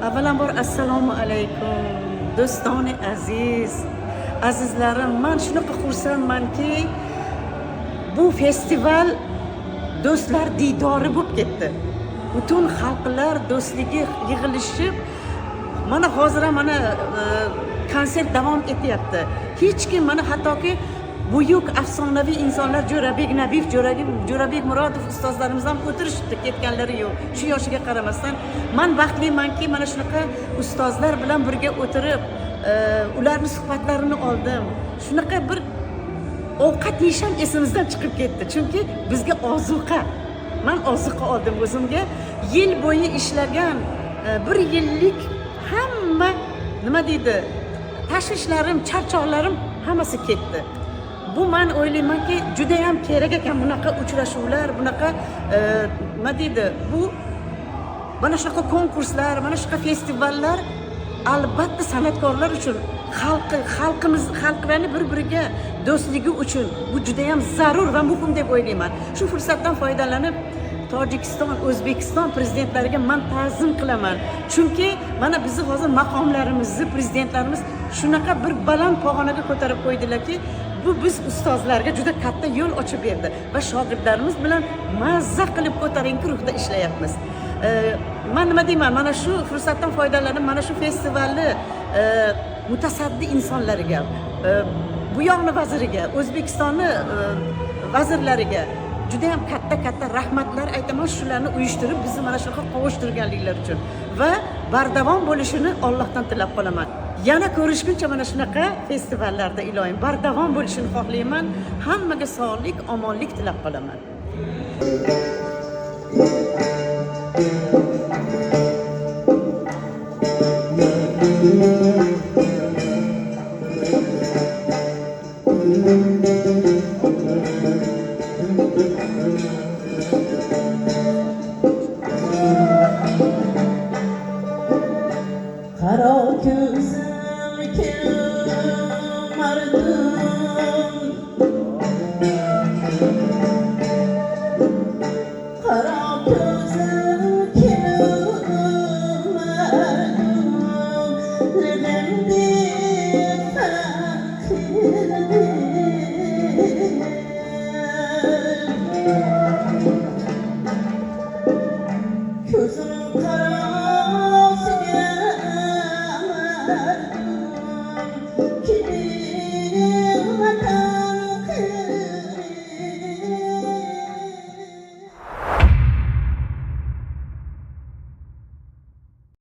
Avvalambor, assalomu alaykum, do'stoni aziz, azizlarim. Man shunaqa xursandmanki, bu festival do'stlar diydori bo'lib ketdi. Butun xalqlar do'stligi yig'ilishib, mana hozir ham mana konsert davom etyapti. Hech kim mana, hattoki buyuk afsonaviy insonlar Jo'rabek Nabiyev, Jo'rabek Murodov ustozlarimiz ham o'tirishibdi, ketganlari yo'q. Shu yoshiga qaramasdan man baxtlimanki, mana shunaqa ustozlar bilan birga o'tirib, ularni suhbatlarini oldim. Shunaqa bir ovqat yeyish ham esimizdan chiqib ketdi, chunki bizga ozuqa, man ozuqa oldim o'zimga. Yil bo'yi ishlagan bir yillik hamma, nima deydi, tashvishlarim, charchoqlarim hammasi ketdi. Bu man o'ylaymanki, judayam kerak ekan bunaqa uchrashuvlar, bunaqa nima deydi, bu mana shunaqa konkurslar, mana shunaqa festivallar albatta san'atkorlar uchun, xalqi xalqimiz, xalqlarni bir biriga do'stligi uchun bu judayam zarur va muhim deb o'ylayman. Shu fursatdan foydalanib, Tojikiston, O'zbekiston prezidentlariga man ta'zim qilaman, chunki mana bizni hozir maqomlarimizni prezidentlarimiz shunaqa bir baland pog'onaga ko'tarib qo'ydilarki, bu biz ustozlarga juda katta yo'l ochib berdi va shogirdlarimiz bilan mazza qilib ko'tarinki ruhda ishlayapmiz. Man nima deyman, mana shu fursatdan foydalanib, mana shu festivalni mutasaddi insonlariga, bu yoqni vaziriga, O'zbekistonni vazirlariga judayam katta katta rahmatlar aytaman, shularni uyushtirib, bizni mana shunaqa qovushtirganliklari uchun va bardavom bo'lishini Ollohdan tilab qolaman. Yana ko'rishguncha mana shunaqa festivallarda, iloyim, bardavom bo'lishini xohlayman. Hammaga sog'lik, omonlik tilab qolaman. Qaro ko'zim.